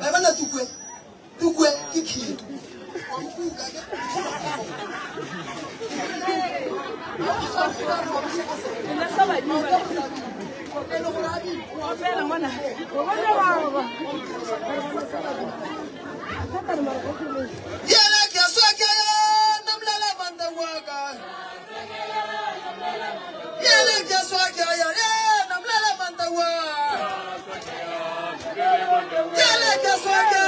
Ba bona tukwe. Tukwe ke khiri. Wa nkuka ke. Yena ke a swaka ya namlela manda wa ka. Yena ke a swaka ya namlela manda wa. Yena ke a swaka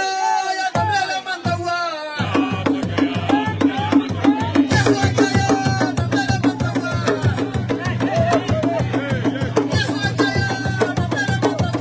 ya namlela manda wa. Ke swaka ya namlela manda wa. Ke swaka ya namlela manda wa.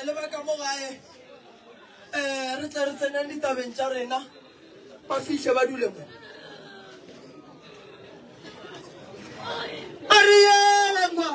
le ba ka mo gae um re tle re tseneng ditabeng tša rena ba fihle ba dule mo a re yelengwa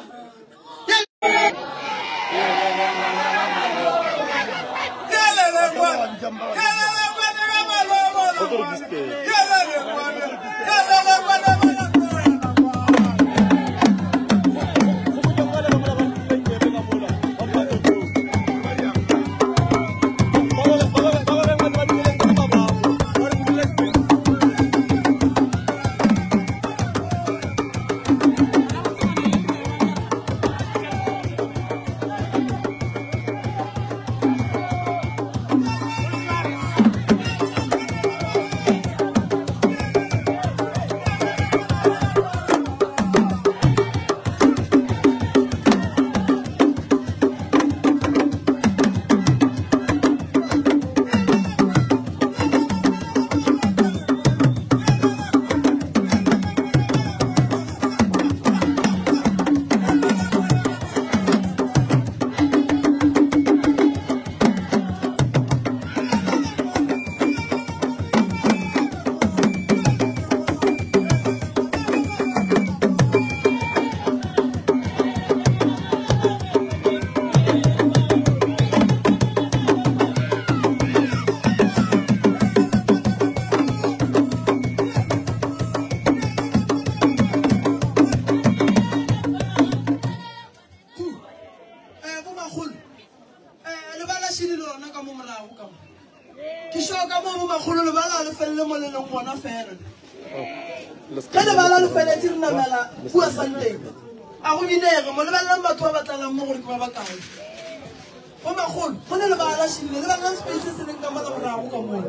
Bomakgolo um lebala šele le lona ka mo morago ka mo ke sure ka mo bomakgolo lebala le felele mo le leng gona fela ge lebala le feletse re namela kua Sunday a go binege mo lebelelang batho ba ba tlalang mo gore ke ba ba kae bomakgolo go ne lebala šele lebelelang space se leng ka mola morago ka moo.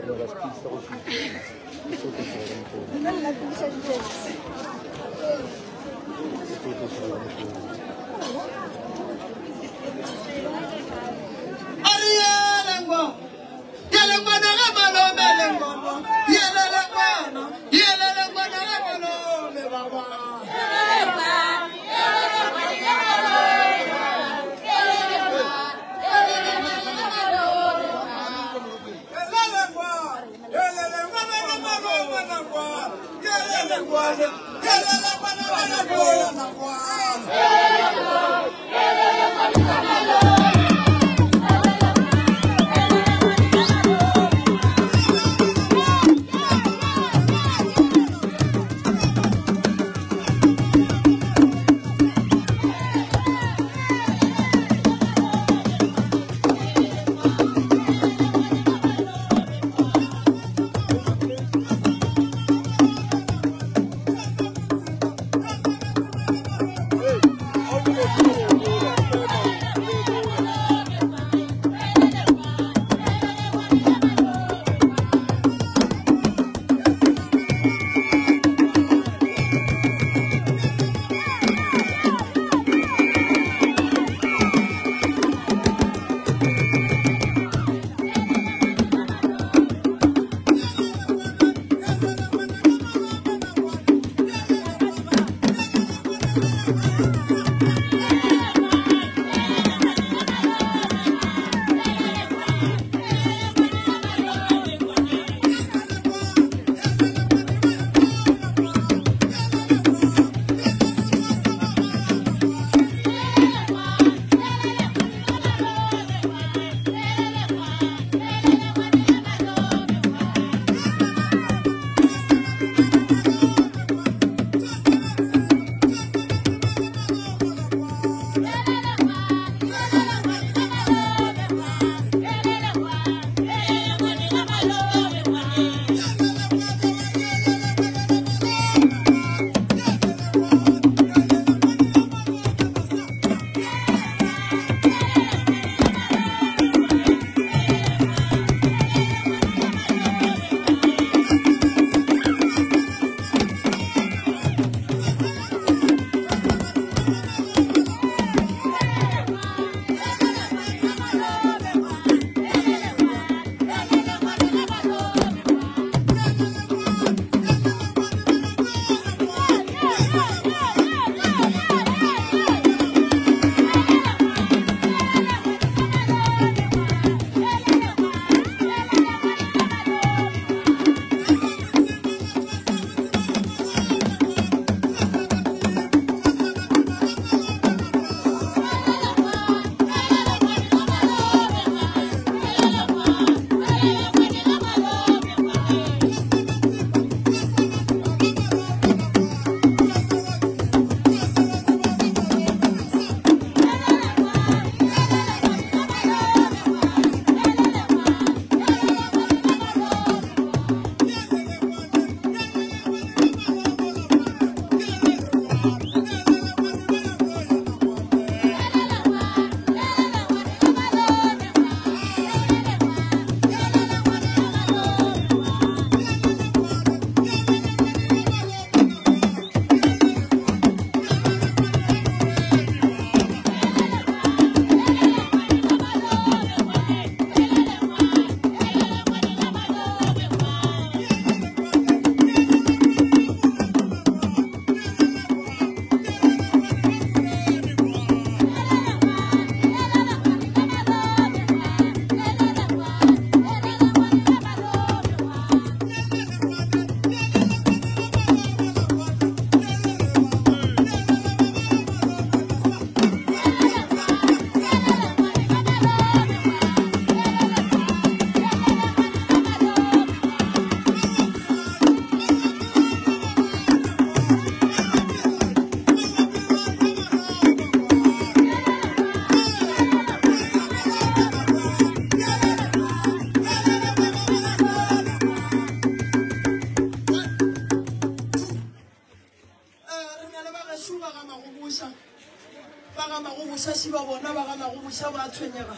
ba tshwenyega.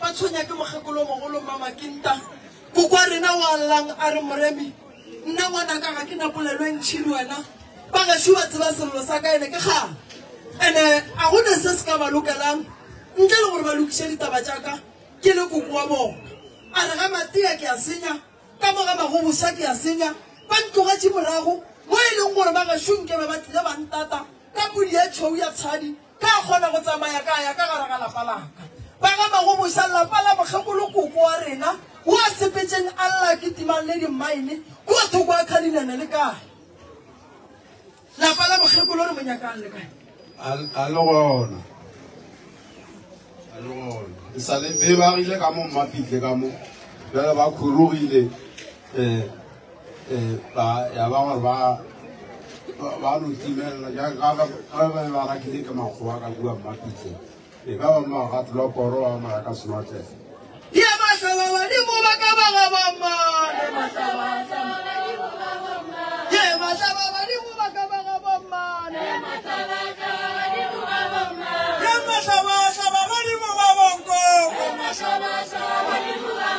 Ba tshwenya ke mokgekolo mogolo Mamakinta. Koko wa rena wa llang a re Moremi, nna ngwanaka ga ke na polelo e ntšhi le wena. Ba gešo ba tseba sello sa ka ene ke kgale. Ene a go ne se se ka ba lokelang ntle le gore ba lokiše ditaba tša ka ke le koko wa bona. A re ga Matia ke a senya, ka mo ga Magoboša ke a senya, ba ntlogetše morago mo e leng gore ba gešo nke be ba tlile ba ntata ka pudi ye tšhweu ya tshadi. Ka kgona go tsamaya ka ya ka gare ga lapa la ka. Ba ga Magoboša, lapa la mokgekolo koko wa rena wo a sepetšeng a lla ke timang le dimmaene kua thoko a Khalinene le kae? Lapa la mokgekolo re mo nyakang le kae? A le gona. A le gona. E sa le be ba rile ka mo Mmapitle ka mo. Bjale ba khurugile eh eh ba ya ba gore ba ba no timelela jaaka ga ba be ba rakile ke makgowa ka kua Mmapitle. E ba bangwe ba ga tlokoro ba bangwe ba ka Senotlele. Ya mahlaba badimo ba ka ba ga ba mmane mahlaba Ye mahlaba badimo ba ka ba ga ba mmane Ye mahlaba hlaba badimo ba bonkoko mahlaba hlaba badimo ba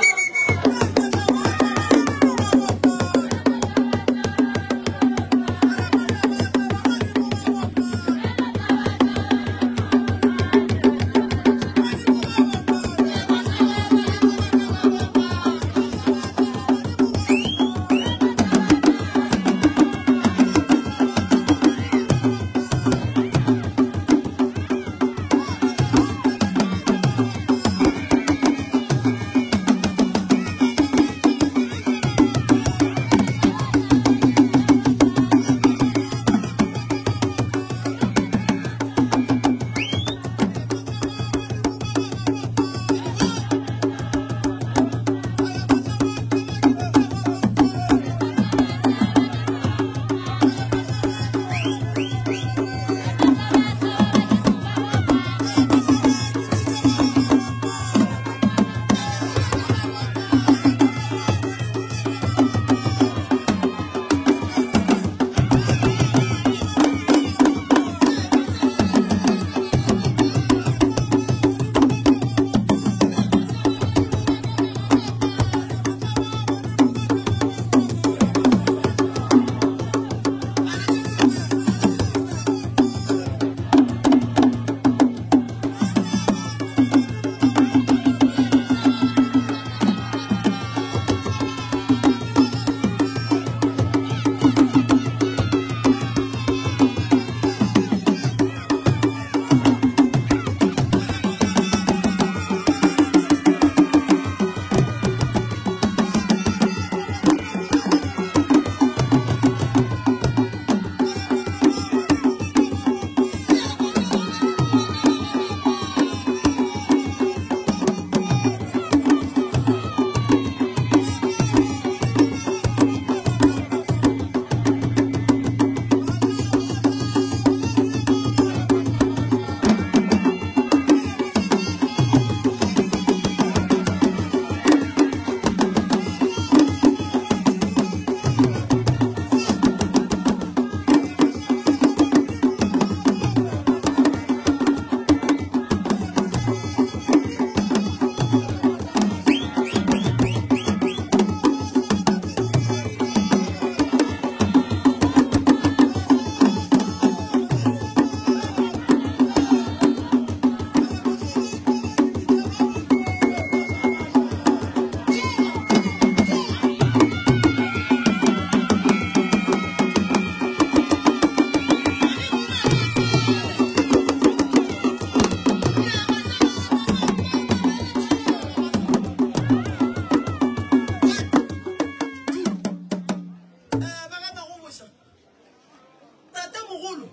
Tatemogolo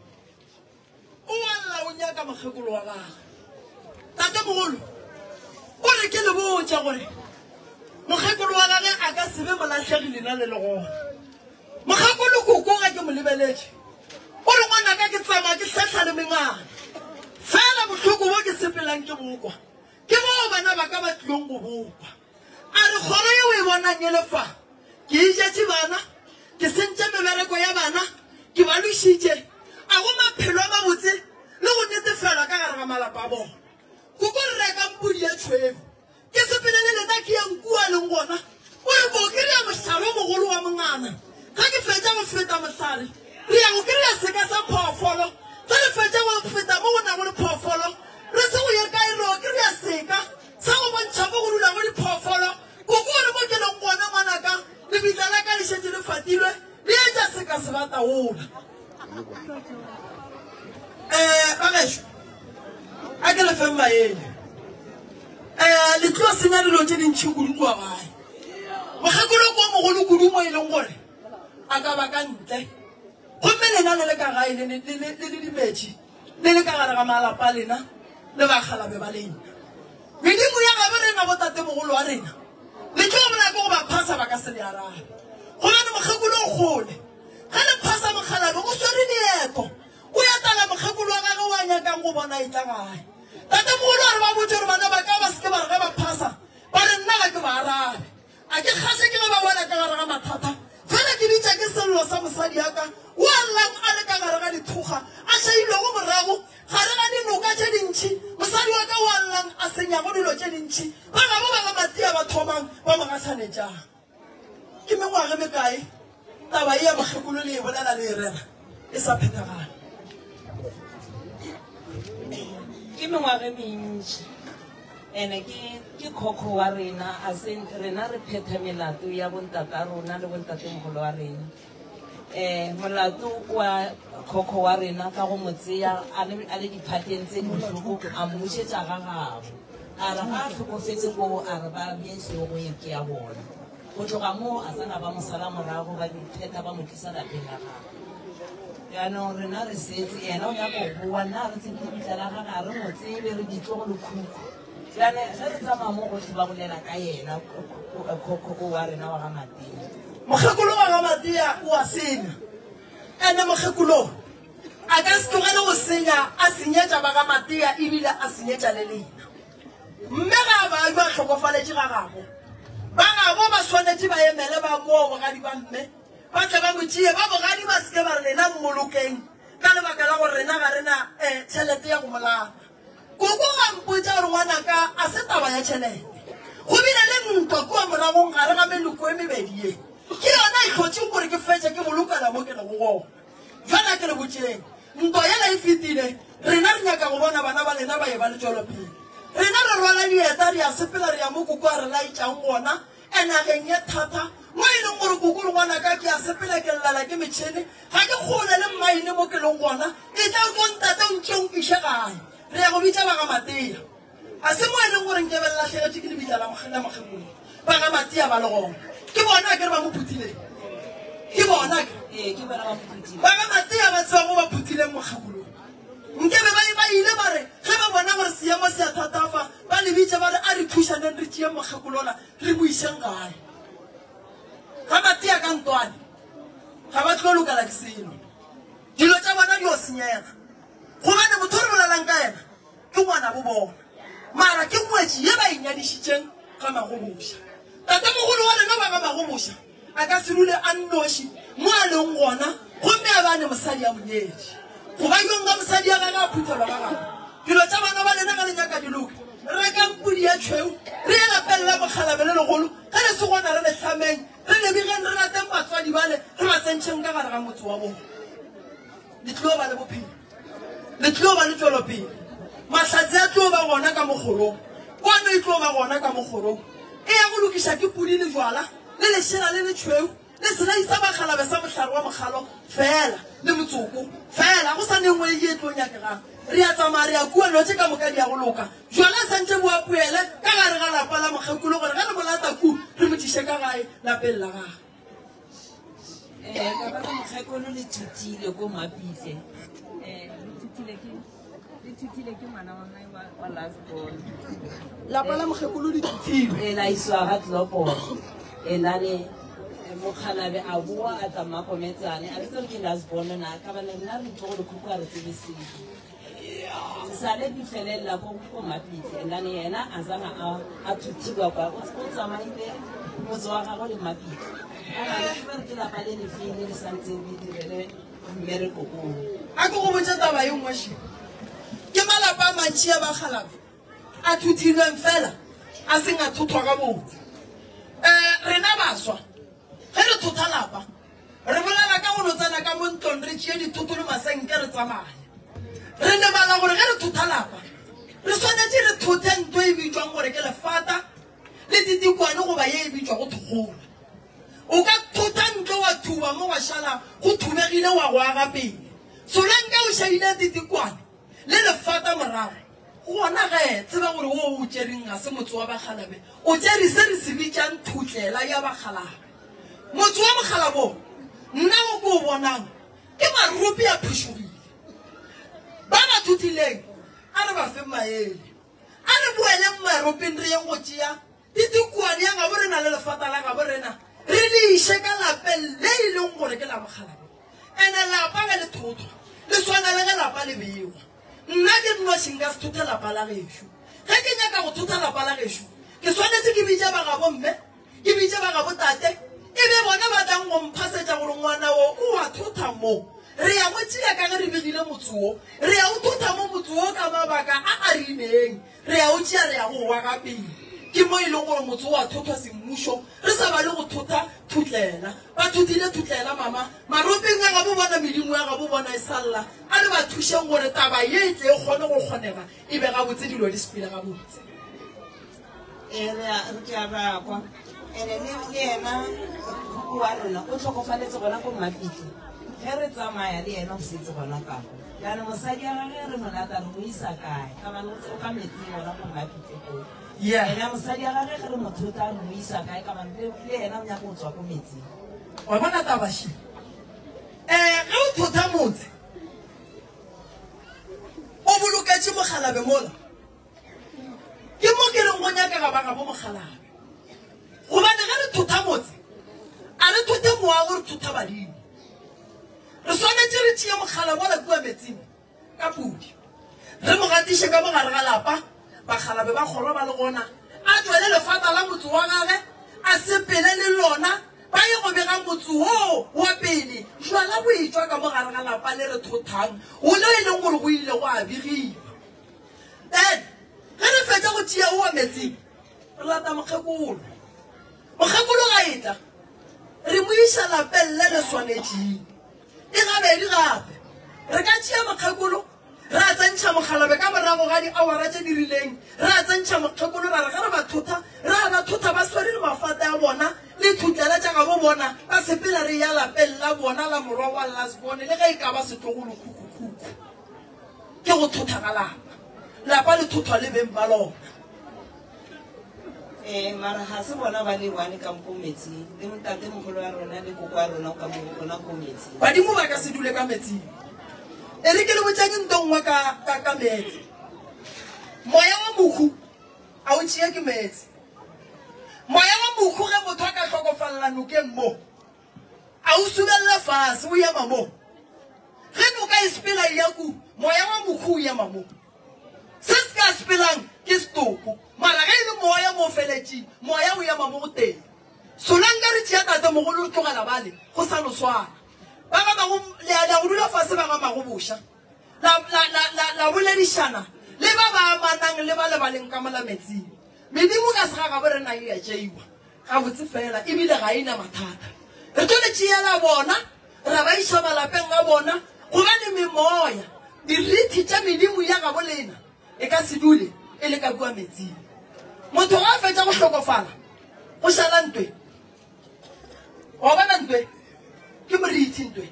o a lla o nyaka mokgekolo wa gagwe. Tatemogolo o re ke le botša gore mokgekolo wa gage a ka se be molahlegi lena le le gona. Mokgekolo koko ga ke mo lebeletše o re ngwanaka ke tsamaya ke hlehla le mengwana fela bohloko bo ke sepelang ke bokwa ke boo bana ba ka ba tlilong go bokwa. A re kgoro ye o e bonang e le fa Ke ijetše bana, ke sentše mebereko ya bana, ke ba lwešitše. A go maphelo a mabotse le go netefelwa ka gare ga malapa a bona. Koko re rekang pudi ye tšhweu. Ke sepele le lena ke yeng kua leng gona. O re ko kry-a mohlare o mogolo wa mongana. Ge ke fetša go feta mohlare, re ya go kry-a seka sa phoofolo. Ge re fetša go feta mo go nago le phoofolo, re se go ye kae re yo kry-a seka sa go bontšha mo go dulago diphoofolo. Koko o re mo ke leng gona ngwanaka, lebitla la ka le šetše le fatilwe, le etša seka sebataola. Um bagešo, a ke le feng maele. Um le tlo senya dilo tše dintšhi kudu kua gae. Mokgekolo ke o mogolo kudu mo e leng gore a ka ba ka ntle. Gomme lena le le ka gae le le dimetši, le le ka gare ga malapa a lena le bakgalabe ba lena. Medimo ya gabo rena botatemogolo wa rena, le tlo bola ke go ba phasa ba ka se le arabe. Gobane mokgekolo o kgole. Ge le phasa mokgalabe o swere leeto, o etela mokgekolo wa gagwe o a nyakang go bona etla gae. Tatemogolo a re ba botše gore bana ba ka ba se ke ba re ge ba phasa ba re nna ga ke ba arabe. A ke kgahle ke ge ba wela ka gare ga mathata, fela ke bitša ke sello sa mosadi ya ka o a llang a le ka gare ga dithokga, a šailwego morago gare ga dinoka tše dintši, mosadi wa ka o a llang a senyago dilo tše dintši, ba gabo ba ga Matia ba thomang ba mo gahlanetšang. Ke mengwaga e mekae taba ye ya mokgekolo le e bolela le e rera e sa phethagale? Ke mengwaga e mentši ene ke ke khokho wa rena a se rena re phetha melato ya bontata rona le bontatemogolo wa rena um molato wa khokho wa rena ka go mo tseya a le diphateng tse di bohloko a mmušetša ga gabo a re ga a hlokofetse koo a re ba bee hlogo e ke ya bona go tloga moo a sana ba mo sala morago ba diphetha ba mo tlisa lapeng la gagwe jaanong rena re setse yena o nyaka go boa nna re tsebe lebitla la gage a re mo tsebe re ditlogolo khukhu jane ge re tsamaya mo gotlhe ba bolela ka yena khokho wa rena wa ga matea Mokgekolo wa ga Matea o a senya. Ene mokgekolo a ka se tlogele go senya, a senyetša ba ga Matea ebile a senyetša le lena. Mme ga a ba yo a hlokofaletše ga gabo, ba gabo ba swanetše ba emele ba moo bogadi ba mme ba tle ba mo tšee. Ba bogadi ba se ke ba re lena mmolokeng ka lebaka la gore rena ga re na um tšhelete ya go mo lata. Koko a mpotša gore ngwanaka a se taba ya tšhelete. Go bile le ntwa kua moragong gare ga meloko e mebedi ye. Ke yona e hlotšeng gore ke fetše ke bolokela mo ke lego gona. Bjale a ke le botšeng, ntwa yela e fetile, rena re nyaka go bona bana ba lena ba eba le tšwelopele. Rena re rwala dieta re a sepela re ya mo koko a re laetšang gona, E nageng ye thata mo e leng gore koko le ngwanaka ke a sepela ke llela ke metšhene, ga ke kgole le mmaene mo ke leng gona, etla o tlo ntate o ntše o nkiše gae. Re ya go bitša ba ga Matea. A se mo e leng gore nke be le lahlegetše ke lebitla la mokgekolo. Ba ga Matea ba le gona. Ke bona akere ba mo phuthileng. Ke bona akere. Ee, ke bona ba mo phuthileng. Ba ga Matea ba tseba mo ba phuthileng mokgekolo. Nke be ba ba ile ba re ge ba bona gore seemo se a thatafa, ba le bitše ba re a re thušaneng re tšeeng mokgekolola re mo išeng gae. Ga Matia ka Ntwane ga ba tlo lokela ke selo. Dilo tša bona di yo senyega. Gobane motho o re bolelang ka yena ke ngwanabo bona. Mara ke ngwetši ye ba e nyadišitšeng ga Magoboša. Tatemogolo wa rena wa ga Magoboša A ka se dule a nnoši mo a leng gona gomme a ba ne mosadi a mo nyetše. Goba yo nka mosadi ya gage a phuthelwa ga gagwe. Dilo tša bana ba lena ge le nyaka di loke, rekang pudi ya tšhweu re ye lapeng la mokgalabje le legolo. Ge le se gona re le hlameng, re le bigeng, re rateng batswadi bale, re ba tsentšheng ka gare ga motse wa bona. Le tlo ba le bophelo, le tlo ba le tšwelopele. Mahlatse a tlo ba gona ka mokgorong, kwano e tlo ba gona ka mokgorong. E ya go lokiša ke pudi le jwala. le lešela le letšhweu, le selai sa makgalabe sa mohlare wa mokgalo feela, le motsoko feela, go sa ne nngwe ye e tlo nyakegang. Re a tsamaya re ya kua, dilo tše ka moka di ya go loka. Jwale e santše bo apoele ka gare ga lapa la mokgekolo gore ge re mo lata ku re mo tliše ka gae lapeng la gagwe. Eh, ka ba la mokgekolo le thutile ko Mapitle. Eh, le thutile ke le thutile ke ngwana wa gae wa last born. Lapa la mokgekolo le thutilwe. E la iswa ga Tlokolo. E nane mokgalabe a boa a tla Mmakometsane a re tsere ke last born na ka bane rena re ditlogolo khukhu a re tsebe selo. Sale di felelela ko ko Mapitle and then yena a zanga a a thuthiwa kwa o tsamaile motse wa gagwe le Mapitle. A re tsebe re ke lapa le lefeng le le santseng le direle mmereko oo. A ke go botše taba ye nngwe še. Ke malapa a mantši a bakgalabe. a thuthilweng fela a seng a thothwa gabotse. Um rena baswa ge re thotha lapa re bolela ka go no tsena ka mo ntlong re tšee dithoto le masenke re tsamaye. Re lebala gore ge re thotha lapa re swanetše re thothe nto e bitšwang gore ke lefata le titikwane goba ye e bitšwago thokgola. O ka thotha ntlo wa thuba mo gwa šala go thubegile wa go aga pele. Solanka o šadile titikwane le lefata morago. Gona ge, tseba gore wo o tšereng ga se motse wa bakgalabe, o tšere se re se bitšang thutlela ya bakgalabe. Motse wa mokgalabo, nna wo ke o bonang, ke marope a phušogile. Ba ba thutileng, a re ba feng maele. A re boeleng maropeng re yeng go tšea titikwane ya gabo rena le lefata la gabo rena, re le iše ka lapeng le e leng gore ke la mokgalabo. Ene lapa ge le thothwa, le swana le ge lapa le begwa. Nna ke nnoši nka se thothe lapa la gešo. Ge ke nyaka go thotha lapa la gešo, ke swanetše ke bitše ba gabo mme, ke bitše ba gabo tate, e be bona ba tlang go mphasetša gore ngwana wo o a thotha mo. Re ya mo tšea ka ge re begile motse wo. Re ya o thotha mo motse wo ka mabaka a a rileng. Re ya o tšea re ya go o aga pele. Ke mo e leng gore motse o a thothwa semmušo, re sa bale go thotha thutlela. Ba thothile thutlela mama, maropeng a gabo bona medimo ya gabo bona e sa lla. A re ba thušeng gore taba ye e tle e kgone go kgonega, e be gabotse dilo di sepele gabotse. Ee, re a, re ke a ra kwa. Ene le, le yena koko wa rona o tlhokofaletse gona ko Mmapitle. Ge re tsamaya le yena o setse gona kago. Jaanong mosadi ya gage re mo lata re mo isa kae? Ka bane o ka metsing gona ko Mmapitle koo. Yeah. Ene mosadi ya gage ge re mo thota re mo isa kae? Ka bane le, le yena o nyaka go tswa ko metsing. Wa bona taba še. Eh, ge o thotha motse, o boloketše mokgalabe mola. Ke mo ke reng go nyakega ba gabo mokgalabe. Gobane ge re thotha motse, a re thothe moago, re thotha badimo. Re swanetše re tšee mokgala mola kua metsing ka pudi, re mo gatiše ka mo gare ga lapa, bakgalabe ba kgoro ba le gona, a tšwele lefata la motse wa gage, a sepele le lona, ba ye go bega motse woo wa pele jwala bo etšwa ka mo gare ga lapa le re thothang, golo e leng gore go ile gwa begiwa. Then ge re fetša go tšea oa metsing, re lata mokgekolo. Mokgekolo ga etla, re mo iša lapeng le le swanetšeng. E gabedi gape, re ka tšea mokgekolo ra tsentšha mokgalabe ka morago ga diawara tše di rileng, ra tsentšha mokgekolo ra re ge re ba thotha, ra ba thotha ba swere le mafata a bona le thutlela tša gabo bona, ba sepela re ya lapeng la bona la morwa wa Lasbone le ge e ka ba setlogolo khukhukhukhu. Ke go thotha ga lapa. Lapa le thothwa le beng ba lona. Ee, mara ga se bona ba le one ka mo metsing, le ntate mogolo wa rona le koko wa rona ka mo bona ko metsing. Badimo ba ka se dule ka metsing. E re ke le botšeng nto nngwe ka, ka, ka meetse. Moya wa mohu a o tšee ke meetse. Moya wa mohu ge motho a ka hlokofalela nokeng mo, a o subelele fase, o ema mo. Ge noka e sepela e ya ku, moya wa mohu o ema mo. Se se ka sepelang ke setopo, mara ge e le moya mo o feletšeng, moya o ema mo go teng. Solanka re tšea tatemogolo re tlogela bale, go sa no swana. Ba ga mago, le a, le a go dula fase ba ga magoboša, la, la, la, la, la boledišana le ba ba amanang le ba le ba leng ka mola metsing. Medimo ka segagabo rena e a tšeiwa gabotse fela, ebile ga e na mathata. Re tlo le tšeela bona ra ba iša malapeng a bona, gobane memoya, dirithi tša medimo ya gabo lena e ka se dule e le ka kua metsing. Motho ga a fetša go hlokofala, go šala ntwe. Wa bona ntwe? Ke morithi ntwe.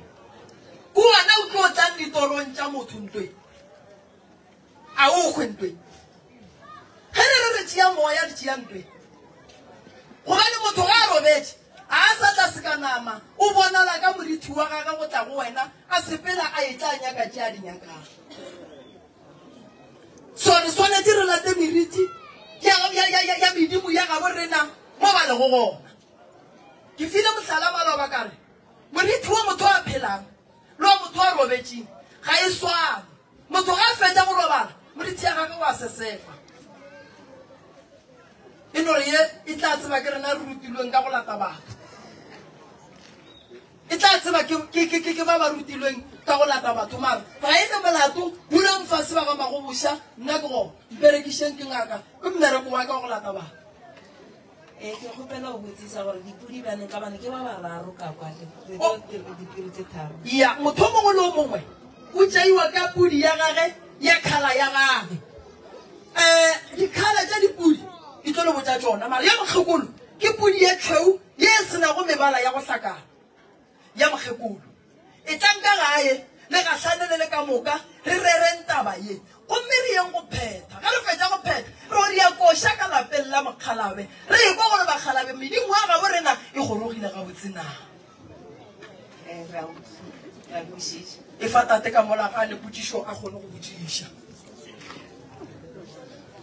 Ke wena o tlo tlang ditorong tša motho ntwe. A o hwe ntwe. Ge re re re tšea moya, re tšea ntwe. Gobane motho ga a robetše, a a sa tla seka nama, o bonala ka morithi wa gagwe go tla go wena, a sepela a etla a nyaka tše a di nyakago. So re swanetše re late meriti ya, ya, ya, ya, ya medimo ya gabo rena mo ba lego gona. Ke file mohlala maloba ka re, morithi wa motho a phelang le wa motho a robetšeng ga e swane. Motho ga a fetša go robala, morithi ya gagwe wa sesefa. E no re ye e tla tseba ke rena re rutilweng ka go lata batho. E tla tseba ke, ke, ke, ke, ke ba ba rutilweng ka go lata batho mara ga e ne molato. Dulang fase ba ga Magoboša, nna ke gona. Mperekišeng ke ngaka, ke mmereko wa ka wa go lata batho. Ee, ke kgopela go botsisa gore dipudi bjane ka bane ke ba bararo ka kwa re tlo dira dipudi tse tharo. Ya, motho o mongwe le o mongwe o tšeiwa ka pudi ya gage ya khala ya gage. Um dikhala tša dipudi ke tlo le botša tšona, mara ya mokgekolo ke pudi ye tšhweu ye e senago mebala ya go hlakana. Ya mokgekolo. Etlang ka gae, le gahlane le le ka moka, re rereng taba ye, gomme re yeng go phetha. Ge re fetša go phetha, re o ria koša ka lapeng la mokgalabe, re ekwa gore bakgalabe medimo ya gabo rena e gorogile gabotse na. Efa tate ka mola ga a ne potšišo a kgone go botšiša.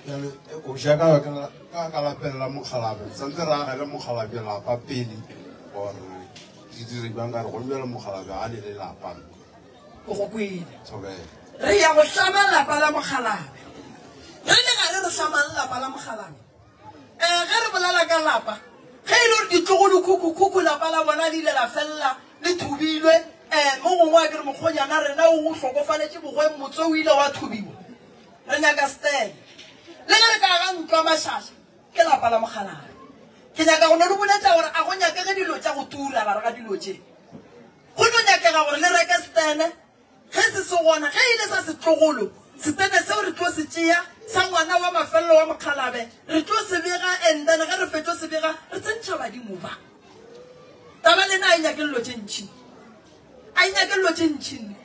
Bjale koša ka ka lapeng la mokgalabe, santse re agele mokgalabe lapa pele gore Di dire bjang ka re go bjalo mokgalabje ga ne le lapa. O go kwele. Thobela. Re ya go hlama lapa la mokgalabje. Re le gare re hlamang lapa la mokgalabje. Eh, ge re bolela ka lapa, ge e le gore ditlogolokhukhukhukhu lapa la bona le ile la felela le thubilwe, eh, mo gongwe a ke re mokgonyana rena o hlokofaletše bogweng, motse o ile wa thubiwa. Re nyaka stele. Le ge re ka aga ntlo ya mašaša, Ke lapa la mokgalabje. Ke nyaka go no le boletša gore a go nyakege dilo tša go tura gare ga dilo tše. Go no nyakega gore le reke setene. Ge se se gona, ge e le sa setlogolo, setene seo re tlo se tšea, sa ngwana wa mafelelo wa mokgalabje, re tlo se bega, and then ge re fetšo se bega, re tsentšha badimo ba. Taba lena a e nyake dilo tše ntši. A e nyake dilo tše ntši nne.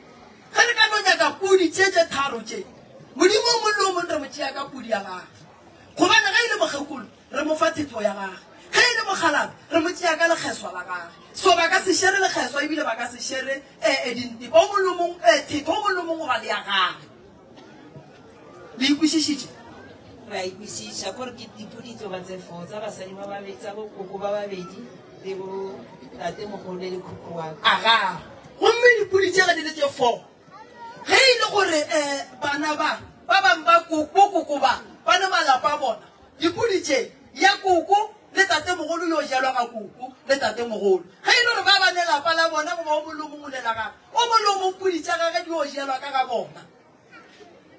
Ge re ka no nyaka pudi tše tše tharo tše, Modimo o mongwe le o mongwe re mo tšea ka pudi ya gagwe. Gobane ge e le mokgekolo, re mo fa thetho ya gagwe. Ge e le mokgalabje, re mo tšea ka lekgeswa la gagwe. So ba ka se šere lekgeswa ebile ba ka se šere eh, dintepa. O mongwe le o mongwe, eh, thetho, o mongwe le o mongwe o ba le ya gagwe. Le ikwešišitše? Re a ikwešiša. Kore ke dipodi tso ba tse fo tsa basadi ba babedi, tsa bokoko ba babedi le bo tatemogolo le khukhu wa ka. Aga. Gomme dipodi tše ge di le tše fo, ge e le gore um bana ba ba bangwe ba bokoko ba ba ne malapa a bona, dipodi tše ya koko le tatemogolo yo jelwa ga koko le tatemogolo. Ge e le gore ba ba ne lapa la bona goba o mongwe le o mongwe o ne la gagwe, o mongwe le o mongwe podi tša gage di yo jelwa ka ga bona.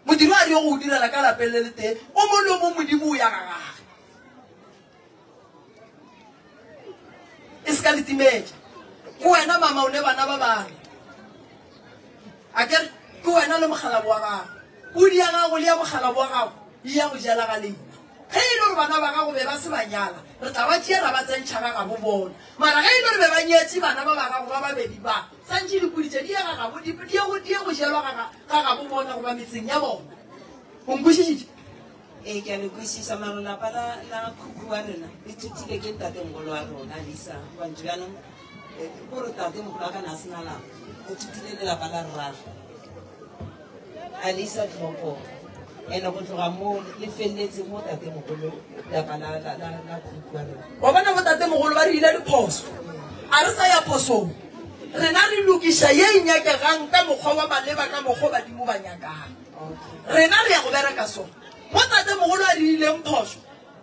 Modiro a re yo go o direla ka lapeng le letee, o mongwe le o mongwe Modimo o ya ga gage. E se ka le timetša. Ke wena mama o ne bana ba bane. A ke re ke wena le mokgalabo wa gago. Pudi ya gago le ya mokgalabo wa gago e ya go jela ga lena. Ge e le gore bana ba gago be ba se ba nyala, re tla ba tšea ra ba tsentšha ga gabo bona. Mara ge e le gore be ba nyetše bana ba ba gago ba babedi ba, santše dipudi tše di ye ga gabo, di, di ye go, di ye go jelwa ga, ga, ga gabo bona goba metseng ya bona. O nkwešišitše? Ee, ke a le kwešiša, mara lapa la, la khukhu wa rena le thuthile ke ntatemogolo wa rona, Lisa. Gobane bjanong, eh, ke gore tatemogolo wa ka ne a se na lapa, o thuthile lelapa la rragwe. A le isa toropong. Ene go tloga moo le feleletse mo tatemogolo lapa la, la, la, la khukhu wa rena. Wa bona botatemogolo ba re ile diphoso, a re sa ya phosong. Rena re lokiša ye e nyakegang ka mokgwa wa maleba, ka mokgwa badimo ba nyakang. Rena re ya go bereka so. Mo tatemogolo a re ileng phoso,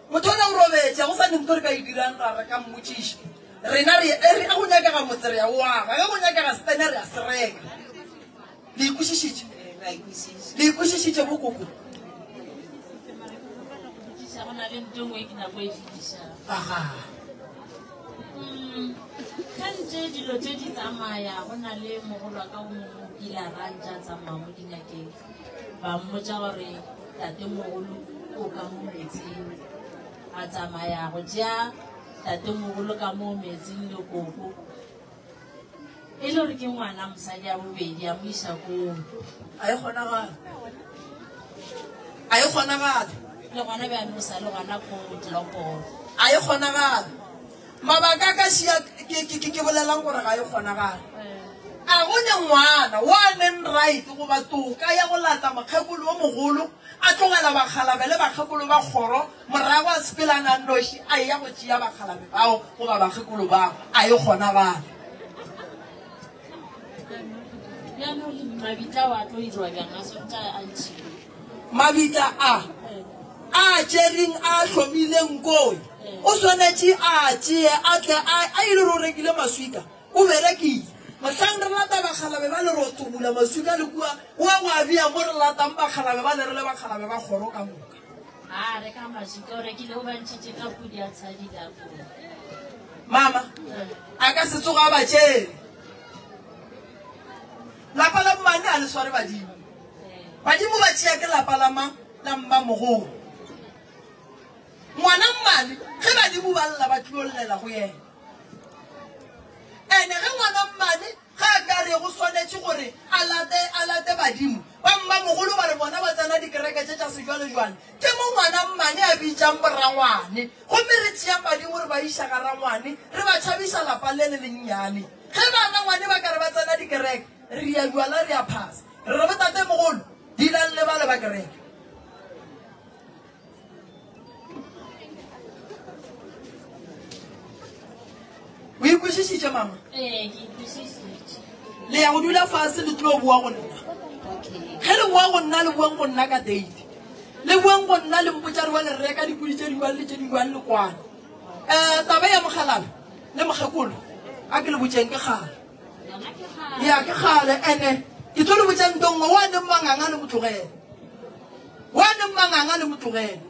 motho ona o robetše, go sa ne ntho re ka e dirang ra re ka mmotšiša. Rena re, e re, ge go nyakega motse re ya o aga, ge go nyakega setene re ya se reka. Le ikwešišitše? Le ikwešišitše bokoko? Go na le ntho e nngwe ke nako e fetišang. Aga. Ge ntše dilo tše di tsamaya, go na le mogolo wa ka o mongwe o kile a ra ntše a tsamaya mo dingakeng, ba mmotša gore tatemogolo o ka mo metsing. A tsamaya go tšea tatemogolo ka mo metsing le koko. E le gore ke ngwana mosadi ya bobedi a mo iša koo. A e kgonagale. A e kgonagale. Le gona bjane o sa le gona ko Tlokolo. A e kgonagale. Mabaka a ka šia ke, ke, ke, ke bolelang gore ga e kgonagale. A go ne ngwana wa neng right goba toka ya go lata mokgekolo o mogolo a tlogela bakgalabe le bakgekolo ba kgoro Morago a sepela a nnoši a eya go tšea bakgalabe bao goba bakgekolo bao, a e kgonagale. Mabitla ao a tlo dirwa bjang? A swantše a ntšhiwe. Mabitla a a tšereng a hlomileng koi o swanetše a tšee a tle a a ile gore o rekile maswika o berekile. Mohlang re lata bakgalabe ba le ro tubula maswika le kua, wa go a bea mo re latang bakgalabe ba le re le bakgalabe ba kgoro ka moka. A reka maswika o rekile o ba ntšhitše ka pudi ya tshadi ka koo. Mama, a ka se tsoga a ba tšere. Lapa la mmane a le sware badimo. Badimo ba tšea ke lapa la mang? La mmamogolo. Ngwana mmane ge badimo ba lla ba tlilo llela go yena. Ene ge ngwana mmane ge a ka re go swanetše gore a late a late badimo ba mmamogolo ba re bona ba tsena dikereke tše tša sejwalejwale, ke mo ngwana mmane a bitšang borangwane gomme re tšeang badimo re ba iša ga rangwane re ba tšhabiša lapa le le lennyane. Ge ba rangwane ba ka re ba tsena dikereke re ya jwala re ya phasa re re botatemogolo dilang le bale ba kereke. O ikwešišitše mama? Ee, ke ikwešišitše. Le ya go dula fase le tlo boa go nna. Okay. Ge le boa go nna le boeng go nna ka date. Le boeng go nna le mpotša re wa le reka dipudi tše di jwang le tše di jwang le kwana. Eh, taba ya mogalala le mokgekolo a ke le botšeng ke kgale. Yona ke kgale. Ya ke kgale ene ke tlo le botša nto nngwe wa neng manganga le motlogele. Wa neng manganga le motlogele.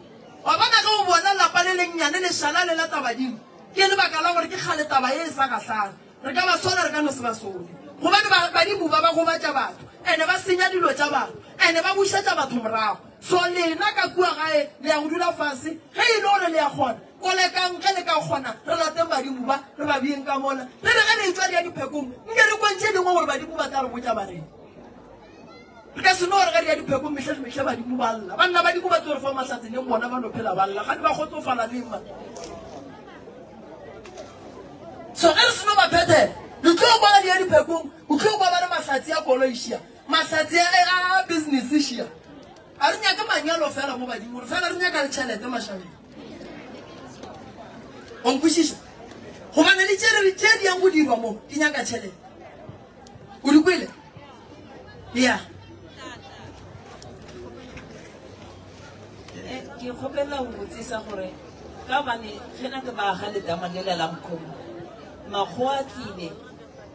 Wa bona ge o bona lapa le lennyane le šala le lata badimo ke lebaka la gore ke kgale taba ye e sa gahlane. Re ka ba sola re ka no se ba sole. Gobane ba badimo ba ba gobatša batho ene ba senya dilo tša batho ene ba bušetša batho morago. So lena ka kua gae le ya go dula fase ge e le gore le ya kgona kolekang ge le ka kgona re lateng badimo ba re ba beeng ka mola re re ge le etšwa le ya diphekong nke re kweng tše dingwe gore badimo ba tla re botša ba reng. Re ka se no re ge re ya diphekong mehle le mehle badimo ba lla. Banna badimo ba tlo re fa mahlatse neng bona ba no phela ba lla gane ba kgotsofala neng man. So ge re seno ba phethela le tlo kwa ba di ya diphekong o tlo kwa ba re mahlatse a koloi šia mahlatse a business šia. A re nyake manyalo fela mo badimo re fela re nyaka le tšhelete mašabeng. O nkwešiša? Gobane le tše di yang go dirwa mo di nyaka tšhelete. O di kwele? Ya. Ke kgopela go botsisa gore ka gobane ge na ke ba aga letama lela la mokgomo makgowa a tlile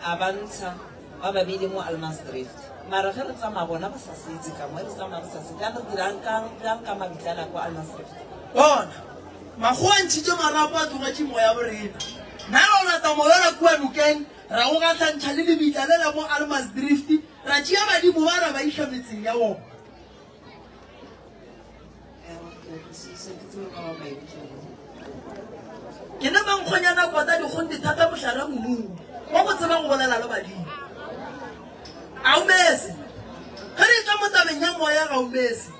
a ba ntsha ba ba beile mo Almansdrift mara ge re tsamaya bona ba sa setse ka mo re tsamaya re sa setse re dirang kang ka mabitlana kwa Almansdrift. Bona makgowa a ntšhitše marapo a tlogetše moya borena nna ra o lata moyola kua nokeng ra go gahlantšha le lebitla le la mo Almansdrift ra tšea badimo ba ra ba iša metseng ya bona. Ke ne mankgonyana kota dikgong dithata mohlare modimo wa go tseba go bolela le badimo. A o mese ge re tla mo tabeng ya moya ga o mese.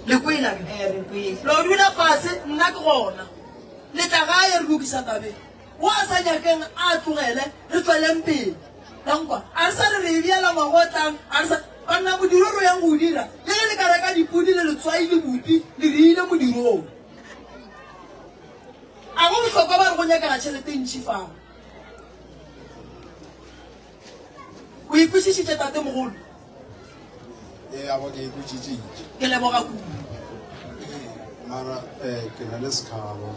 Le kwele a ke? Re kwele. Lo dula fase nna ke gona. Le tla gae re lokisa tabeng. Wa sa nyakeng a tlogele re tsweleng pele. La nkwa a re sa re re e beela ngwaga o tlang a re sa banna modiro re yang go o dira le ge le ka reka dipudi le letswai le bupi le re ile modirong. A go bohlokwa ba re go nyakega tšhelete e ntši fao. O ikwešišitše tatemogolo? Ee, a bo ke ikwešišitše. Ke leboga kudu. Ee, mara eh, ke na le sekgabo.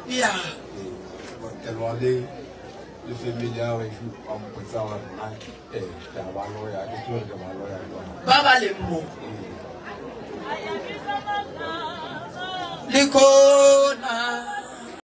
Ya. Ee, ke lwa le le family ya gešo ba mpotsa gore nna eh, ke a ba loya, ke tsebe gore ke ba loya jwang. Ba ba leng mo. Lekhono.